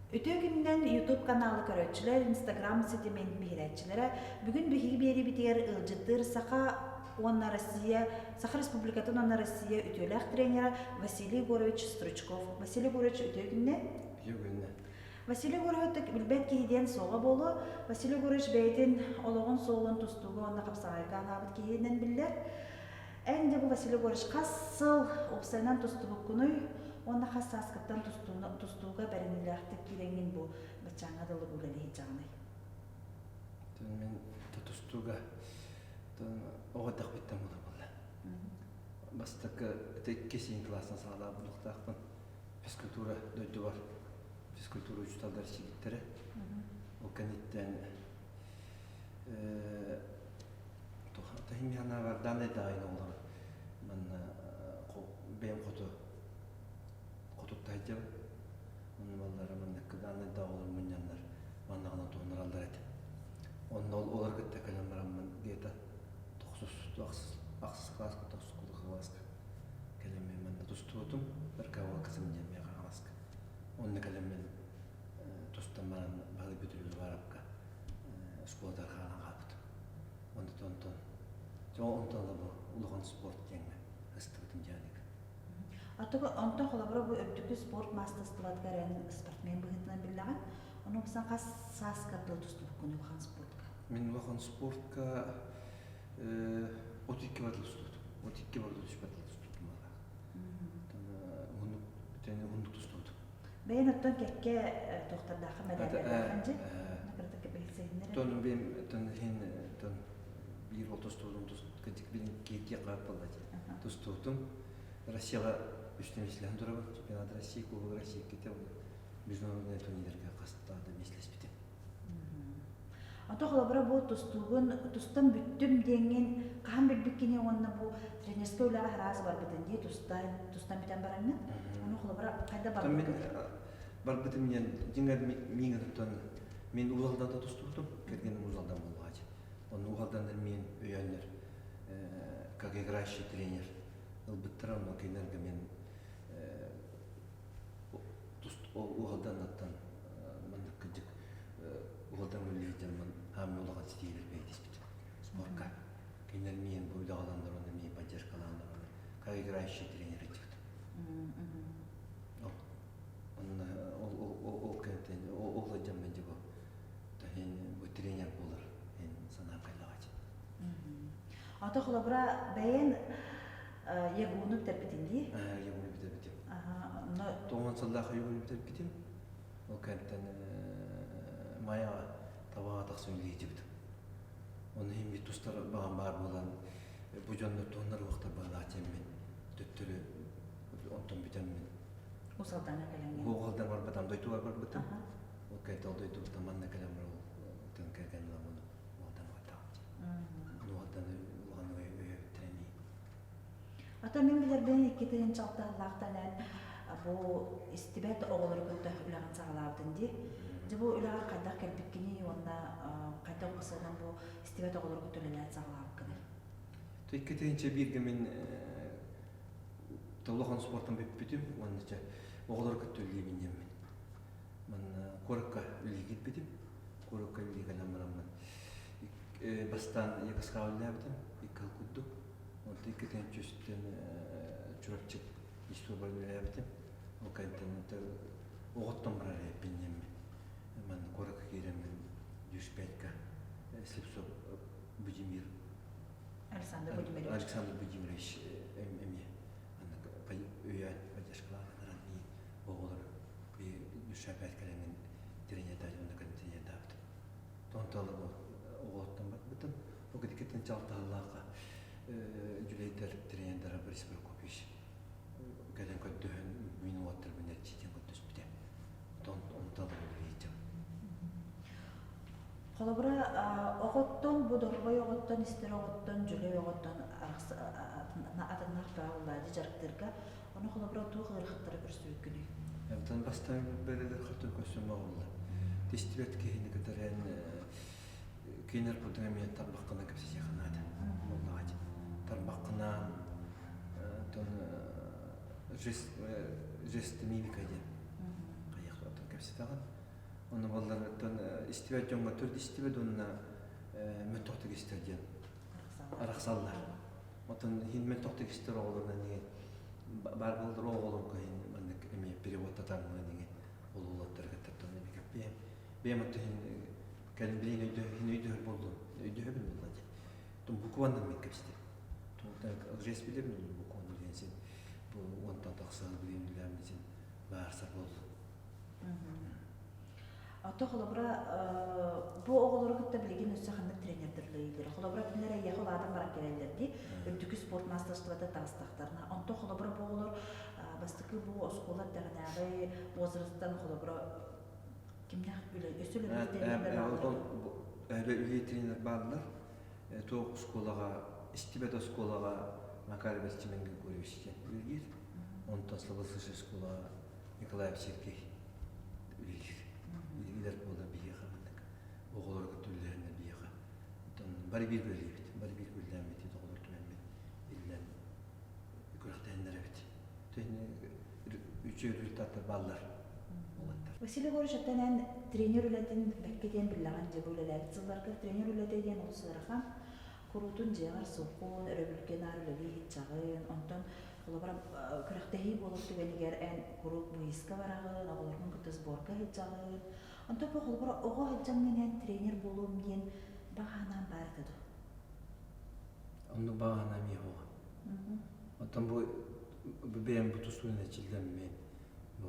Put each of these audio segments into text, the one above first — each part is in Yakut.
Үтүө күнүнэн YouTube каналы көрөөччүлэр, Instagram ситимин биһирээччилэрэ бүгүн биһиги биэриибитигэр ыалдьыттыыр Саха уонна Россия, Саха Республикатын уонна Россия үтүөлээх тренера Василий Егорович Стручков. Василий Егорович, үтүө күнүнэн. Үтүө күнүнэн. Василий Егорович билбэт киһи диэн суоҕа буолуо. Василий Егорович бэйэтин олоҕун суолун тустууга уонна хапсаҕайга анаабыт киһинэн биллэр. Эн дьэ бу Василий Егорович хас сыл уопсайынан тустубуккунуй уонна хас сааскыттан тустууга бэриниилээхтик киирэҥҥин бу баччааҥҥа дылы үлэлии сылдьаҕыный? Мин тустууга оҕо эрдэхпиттэн буолар буолла. Бастакы иккис иин кылаастан саҕалаабыт буолуохтаахпын. Физкультура дойдубар физкультура учууталлар сииттэрэ. Ол кэнниттэн Таһимианабар данный даҕайын оҕолор манна бэйэм хоту хотутта сылдьабын. Онно баллара манныкка данный да оҕолор мунньаннар маннаҕына туһунараллар этэ. Онно олор кытта кэлэн бараммын где-то тохсус ахсыс кылааска тохсус кылааска кэлэн мен манна тустубутум РКВ кызым диэн миэхэ хаҥаска. Онно кэлэн мен тустан баран Баһылай Петрович Уваровка оскуолатыгар хаалан хаалбытым. Онтон онтон ыла бу улахан спорт диэҥҥэ ыстыбытым дьаанык. Онтон холобура бу үрдүкү спорт маастарыстыбатыгар эн спортсмен быһыытынан биллэҕин. Ону сан хас сааскар дыл тустубуккун улахан спортка? Мин улахан спортка 32 барда тустубутум. 32 барда түспэт тустубутум баалаах. Уһуннук тустубутум. Бэйэн оттон кэккэ туохтардаахха мэдээллэрдээххин дьи? Кыратык билсиһиннэр. Тон бэйэм тон иһин тон биир ол тустуутум кырдьык билин киирдиэх буолла дии. Тустуутум Россияҕа үстэн миэстэлэһэн турабын. Чемпионат России, Кубок России иккитэ международный турнирга хаста да миэстэлэспитим. Ото холобура бу тустуугун тустан бүттүм диэҥҥин хаһан билбиккини уонна бу тренерскэй үлэҕэ араас барбытын дии тустан тустан бүтэн бараҥҥын ону холобура хайда барбыккын барбытым диэн дьиҥэр миигин туттан мин Уус Алдантан тустубутум кэргэним Уус Алдан буоллаҕа онно Уус Алданнар миин өйөөннөр как играющий тренер ылбыттара онно кинилэргэ мин Уус Алданнаттан маннык кырдьык уолдан үлэлиирдэммин хааммын улахан ситиилэр бэйэтиспит спорка. Кинилэр миин бу үлэҕэ ыланнар уонна миин поддержкалааннар уонна как играющий тренер этибит. Онно ол ол ол кэнтэн ол сылдьаммын дьэ бу таһин бу тренер буолар эн санаам кэллэҕэ Ата холобура бэйэн ЕГУну бүтэрбитин дии? ЕГУну бүтэрбитим. Тоҕон сыллаах ЕГУну бүтэрбитим. Ол кэнтэн Майаҕа табаҕа тахсан үлэлиирбит. Ону иһин биир тустар баҕам баар буолан, бу дьоннор туһуннар уохтар баҕалаах диэммин, төттөрү онтон бүтэммин. Уус Алдаҥҥа кэлэҥҥин? Уус Алдаҥҥа барбатам, дойдубар барбытым. Ол кэнтэн ол дойдубуттан манна кэлэн баран ол кэргэн ылан ону Уус Алдаҥҥа баттаҕым дии. Уус Алданы улахан өйөөбүттэрэ миин. Ата мин билэрбинэн 2006 сыллаахтан эн бу истибэт оҕолору кытта үлэҕин саҕалаабытын дии. Дьэ бу үлэҕэр хайдах кэлбиккиний уонна хайдах ыксалынан бу истибэт оҕолору кытта үлэлээн саҕалаабыккыный? 2001-гэ мин улахан спортан бүппүтүм уонна чэ оҕолору кытта үлэлиибин диэммин. Манна куоракка үлэлии киирбитим. Куоракка үлэлии кэлэн бараммын бастаан ЯКСК-ҕа үлэлээбитим икки сыл курдук. Онтон иккитин чүстэн Чурапчы исторбар үлэлээбитим. Ол кэнниттэн оҕоттон барар эппин диэммин. Манна куоракка киирэммин Дюшпятька Слепцов Будимир Александр Будимирович Александр Будимирович эмиэ маннык өйөөн поддержкалаан ыныран миин оҕолор Дюшпять кэлэммин тренердаабыт уонна тренердаабытым. Тонталы оҕоттон барбытым. Ол кэнниттэн чалтаһаллаахха Дьүлэйдэр тренердара Борис Прокопьевич кэлэн көрдөһөн мин уолаттарбын эрчийдиэн көрдөспүтэ. Онтон үлэлиирдим. Холобура, оҕоттон, бу доруобай оҕоттон, истэр оҕоттон, дьүлэй оҕоттон атыннаах бааллаады дьарыктыырга. Ону холобура туох ыарахаттары көрсүбүккүнүй? Онтон бастаан бэлэлэр хотон көрсөн оҕолла. Тистибэт киһини кытары Кинилэр курдук эмиэ тарбаххынан кэпсэтиэххэ наада. Буоллаҕа дии. Тарбаххынан оттон жест, жест мимика диэн хайыах оттон кэпсэтэҕин. Онно балларыттан истибэт дьоҥҥо төрүт истибэт уонна мөлтөхтүк истэр диэн арахсаллар. Оттон иһин мөлтөхтүк истэр оҕолорунан иһин баар буолар оҕолорго иһин маннык эмиэ переводтатаҥҥын иҥи ол уолаттарга тартан эмиэ кэппиэм. Бэйэм оттон иһин кэлин билигин өйдөһ иһин өйдөһөр буоллум. Өйдөһөбүн буолла дии. Тум букваннан мен кэпсэтим. Жест билэбин букванны диэн син бу уонтан тахса билим билэм син баарсар буоллум. Ото холобура бу оҕолору кытта билигин өссө ханнык тренердэр үлэлииллэр? Холобура кинилэр эйиэхэ улаатан баран кэлэллэр дии. Үрдүкү спорт маастарыстыбата таҕыстахтарына. Онто холобура бу оҕолор бастакы бу оскуола эрдэҕинээҕи возрастан холобура кимнээх үлэ өссө үлэлиир тренердэр бааллар? Үлэлиир тренер бааллар. Туох оскуолаҕа истибэт оскуолаҕа Макар Васильевич Григорьевич диэн үлэлиир. Онтон слабослышащий оскуолаҕа Николаев Сергей үлэлиир. Үлэлиир буолар биһиэхэ маннык оҕолорго түллэһэннэр биһиэхэ. Оттон бары биир үлэлиибит. Бары биир үлэлээммит оҕолор түмэммит иллэн күрэхтэһиннэр эбит. Үчүгэй результаттар бааллар. Василий Егорович, оттон эн тренер үлэтин бэккэ диэн биллэҕин дьэ бу үлэлээбит сылларга тренер үлэтэ диэн олус ыарахан. Куруутун дьиэҕэр суоххун, өрөбүлгэ наар үлэлии сылдьаҕын, онтон Холобура, күрэхтэһии буолар түгэнигэр эн куруук выездка бараҕын, оҕолоргун кытта сборга сылдьаҕын. Онтон бу холобура оҕо сылдьаҥҥын эн тренер буолуом диэн баҕа санаам баар этэ дуо? Оннук баҕа санаам суоҕа. Оттон бу бэйэм бу тустуунан эрчиллэммин, бу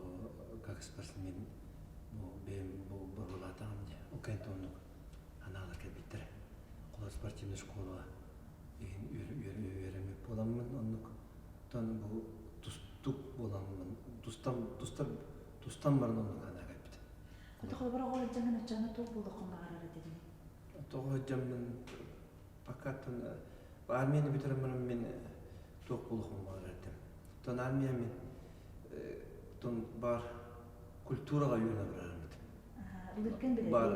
как спортсмен бу бэйэм бу боруолаатаҕым дии. Ол кэнниттэн оннук анаалар кэлбиттэрэ. Холобура спортивнай школаҕа иһин үөрэммит буоламмын оннук тон бу тустук буоламмын тустан тустар тустан баран оннук санаа кэлбит. Холобура оҕо сылдьаҥҥын оччоҕуна туох буолуоххун баҕарар этигин? Тоҕо сылдьаммын пока тон армияны бүтэрэн баран мин туох буолуохпун баҕарар этим. Тон армия мин тон бар культураҕа үөрэнэ барарым этим. Ылыргын билэбин. Бар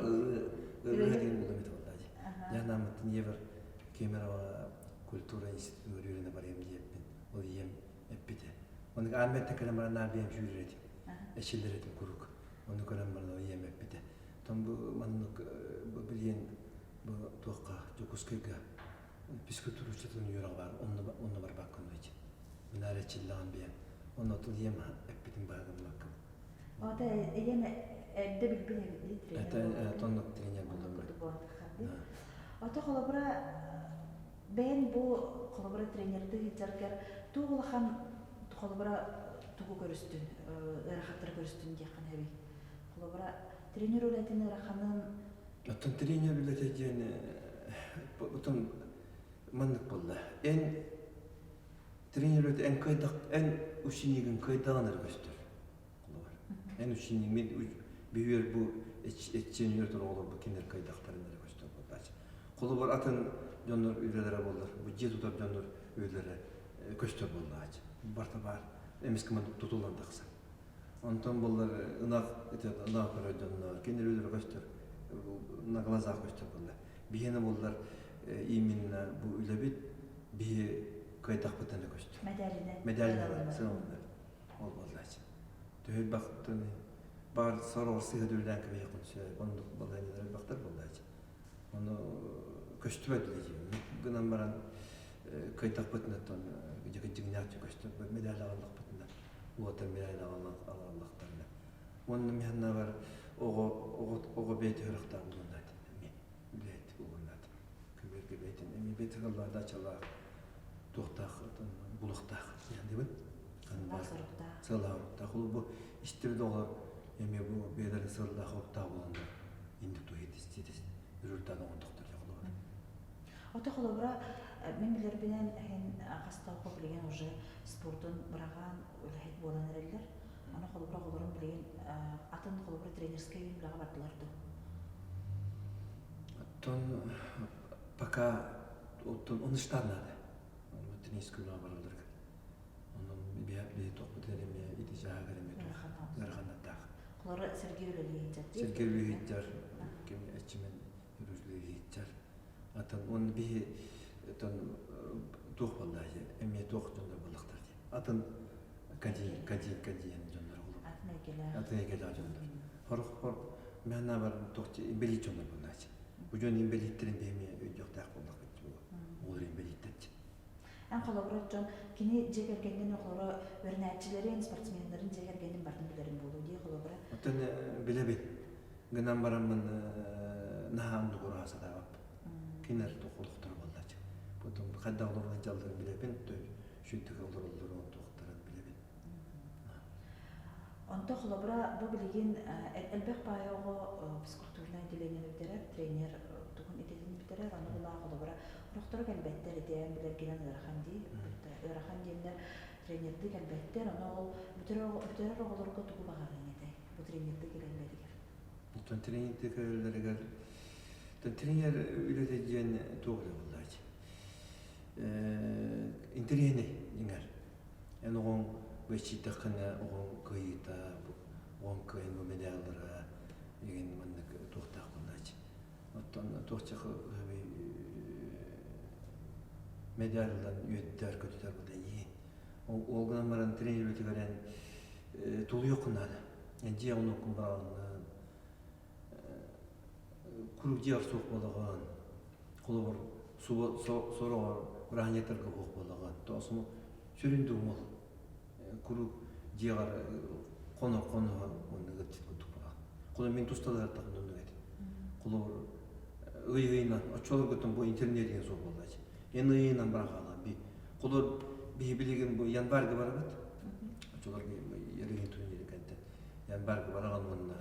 ырыа диэн булам этэ буоллаа дии. Дьаһанааммыттан ийэбэр Кемерово культура институтугар үөрэнэ барыам диэппин. Ол ийэм эппитэ. Оннук армияттан кэлэн баран наар бэйэм сүүрэр этим. Эчиллэр этим куруук. Ону көрөн баран ол ийэм эппитэ. Том бу маннык билиэн бу туохха Дьокуускайга физкультура учууталын үөрэҕэ баар онно онно барбаккын дии. Мин аар эчиллэҕин бэйэм. Онно тыл ийэм эппитин баһыгыммаккын. Ата ийэм эрдэ билбин эбит дии тренер. Тоннук тренер буоллум. Ото холобура бэйэн бу холобура тренердыы сылдьаргар туох улахан холобура тугу көрүстүн, ыарахаттары көрүстүн диэххин эбий. Холобура тренер үлэтин ыараханын Оттон тренер үлэтэ диэн оттон маннык буолла. Эн тренер үлэтэ эн кыайдах эн ученигин кыайдаҕын эрэ көстөр. Холобур. Эн ученик мен бүһүөр бу эччиэн үөр оҕолор бу кинилэр кыайдахтарын эрэ көстөр буолбач. Холобур атын дьоннор үлэлэрэ буоллар, бу дьиэ тутар дьоннор үлэлэрэ көстөр буоллаач. Барта баар эмискэ маннык тутуллан тахсар. Онтон буоллар ынах ынах көрөр дьоннор кинилэр үлэлэрэ көстөр на глазах көстөр буолла. Биһиэнэ буоллар именно бу үлэбит биһи кыайдахпытына да көстөр. Мэдээлинэн. Мэдээлинэн сыаланар. Ол буоллаачы. Төһө баар сорох сыыһа дүллээн кэбиһиэххин сөп, оннук балаһыанньалар элбэхтэр буоллаачы. Ону көстүбэт үлэ гынан баран кыайдахпытына оттон дьиҥнээх көстөр медаль аҕаллахпытына уота медаль аҕаллахтарына уонна миһаннабар оҕо оҕо оҕо бэйэтэ сүрэхтээх буолунаат эмиэ үлэһит буолунаат көбүөргэ бэйэтин эмиэ бэйэтэ ачалаах туохтаах булуохтаах диэн сыаллаах ол бу истибит оҕолор эмиэ бу бэйэлэрин сыаллаах оруктаах буоланнар инник туһи результат оҥордохтор холобура. Ото холобура мин билэрбинэн иһин хастаахпа билигин уже спордун быраҕаан үлэһит буолан эрэллэр. Аны холобура оҕолорум билигин атын холобура тренерскэй үлэҕэ бардылар дуо? Оттон пока оттон ону надо. Тренерскэй үлэҕэ баралларыгар. Онон биһи тохпут эмиэ ити чааһыгар эмиэ туох ыараханнардаах. Холобура Сергей үлэлиир Сергей үлэлиир ким эчимен үлэлиир Атын он биһи тон туох буолла эмиэ туох дьоннор буоллахтар дии. Атын кадиен кадиен кадиен дьоннор олор. Атын эйгэлээх. Атын эйгэлээх дьоннор. Хорох хор. Мээнэ бар туох инбэлиит дьоннор буоллааччы. Бу дьон инбэлииттэрин биһиэми өйдүөхтээх буоллахпыт оҕолор инбэлииттэрчи. Эн холобура дьон кини дьиэ кэргэнин оҕолоро үөрэнээччилэрин, спортсменнарын дьиэ кэргэнин барын билэрин буолуо дии холобура. Оттон билэбин. Гынан бараммын наһаа оннук ураһа сатаабаппын. Кинилэр олохторо буоллааччы. Потом хайдах олорон дьалларын билэбин, сүрдүк олороллорун туохтарын билэбин. Онто холобура бу билигин элбэх баай оҕо физкультурнай отделениены бүтэрэр, тренер тугун идэтин бүтэрэр, ону булаа холобура орохторо кэлбэттэр итиэн билэргинэн ыарахан дии. Ыарахан диэннэр тренердии кэлбэттэр, ону ол бүтэрэр оҕолорго тугу баҕарыаҥ этэй бу тренердии кэлэллэригэр? Оттон тренердии кэлэллэригэр тренер үлэтэ диэн туох үлэ буоллааччы? Интэриэһинэй дьиҥэр. Эн оҕоҥ бэччийдэххинэ оҕоҥ кыайыыта, оҕоҥ кыайан бу медаллара игин маннык туохтаах буоллааччы. Оттон туохчах медаль ылан үөттэр көтүтэр буолла иин. Ол гынан баран тренер үлэтигэр эн тулуйуоххун наада. Эн дьиэ онуоккун баҕаҕын куруук дьиэҕэр суох буолаҕын. Холобур, сороҕор бырааһынньыктарга суох буолаҕын. Тоосуну сүрүн дуумул куруук дьиэҕэр хоно-хоно уонна ыалдьыт курдук буолаҕын. Холобур, мин тусталыһартахпына оннук этим. Холобур, ый-ыйынан, оччолоргуттан бу интернет деген суох буоллааччы. Эн ыйынан баран хаалаҕын. Би холобур, биһи билигин бу январьга барабыт. Оччолорго Ерегин турниры кэнтэн январьга бараҕын уонна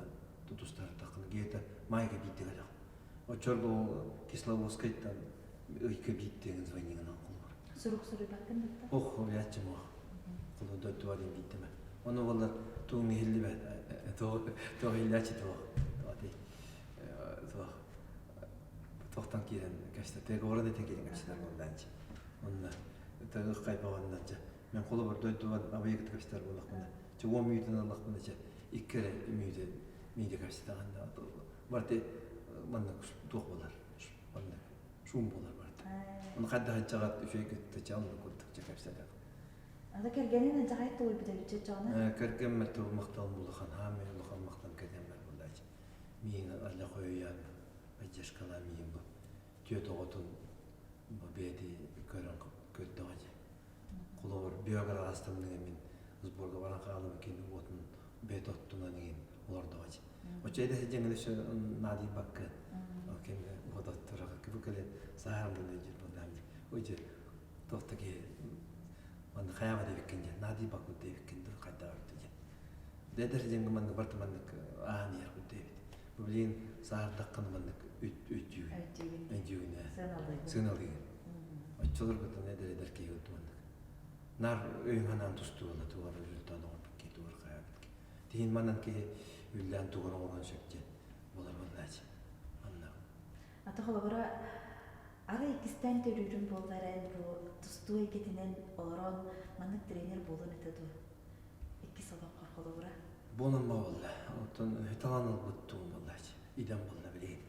тутустаһартаххына гиэтэ майга биирдэ кэлэҕин. Оччорго ол Кисловодскайтан ыйга биирдэ звонигынан холбор. Сурук суруйбаккын да? Ох, холуйааччым ох. Холу дойдуга диэн биирдэмэ. Ону боллар тугун иһиллибэт. Туох иһиллээччи туох. Туох туохтан киирэн кэпсэтэр. Переговорын этэн киирэн кэпсэтэр буоллаанчы. Онно тыгых хайбаҕанначча. Мен холобур дойдуга абыйыгыт кэпсэтэр буоллахпына, чэ уон мүнүүтүн аллахпына чэ икки эрэ мүнүүтэ мииде кэпсэтэҕин барыта маннык туох буолар маннык шум буолар барыта ону хайдах аччаҕат үчүгэй кытта чэ оннук курдук чэ кэпсэтэх Ата кэргэнин ачаҕай тулуйбут эбит чоҕуна кэргэммэр тыл махталым улахан хаамай улахан махтал кэргэммэр буоллаачы миин алла хойуйаан поддержкалаа миин бу түөт оҕотун бу бэйэти көрөн көрдөҕө дьэ холобур биографастамныга мин сборга баран хаалым кини уотун бэйэтэ оттунан иҥин олордоҕо дьэ оччо эдэ сидьэҥҥэ өссө наадыйбакка кэмҥэ уот оттораҕа бу кэлэн сааһыран дьир буоллаам дии ой дьэ туох да киһи манна хайаҕа диэбиккин дьэ наадыйбаккын диэбиккин дуу хайдах эбит дьэ эдэр сидьэҥҥэ маннык барыта маннык ааһан иһэр курдук эбит бу билигин сааһырдаххына маннык өйдүүгүн өйдүүгүн сыаналыыгын оччолоргутун эдэр эдэр киһи маннык наар өйүн-санаан тустуула тугар результат оҥорбут киһи тугар хайаабыт киһи тиһин манан киһи үллээн тугар оҥоруон сөп диэн буолар буоллаачы манна Ата холобура арай иккистээн төрүүрүм буоллар эн бу тустуу эйгэтинэн олорон маннык тренер буолуон этэ дуо иккис олоххор холобура буолан буолла оттон талан ылбыт тугум буоллаачы идэм буолла билигин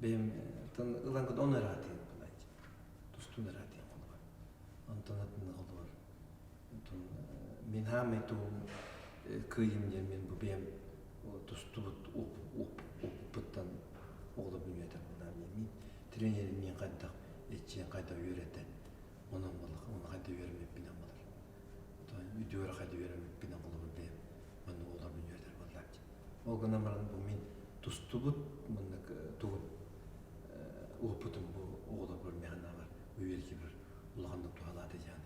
бэйэм оттон ылан он ыраатыйын буоллаачы тустуун ыраатыйын холобур онтон атын холобур Онтон мин хаамай тугум кыайым диэн мин бу бэйэм тустубут оппуттан оҕолорбун үөрэтэр буоллаҕым дии. Мин тренерим миин хайдах иччиэн хайдах үөрэтэн онон буоллах оны хайдах үөрэммиппинэн буолар. Оттон үтүөрэ хайдах үөрэммиппинэн холобур бэйэм маннык оҕолорбун үөрэтэр буоллаҕым дии. Ол гынан баран бу мин тустубут маннык тугум опытым бу оҕолорбор миэхэ наабар үөрэтиибэр улаханнык туһалаата диэн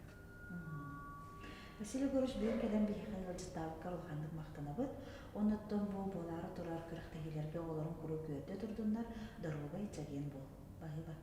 Василий Егорович бүгүн кэлэн биһиэхэ ыалдьыттаабыккар улаханнык махтанабыт. Оннуттан бу буолаары турар күрэхтэһиилэргэ оҕолорун куруук үөрдэ турдуннар, доруобай, чэгиэн буол. Баһыыба.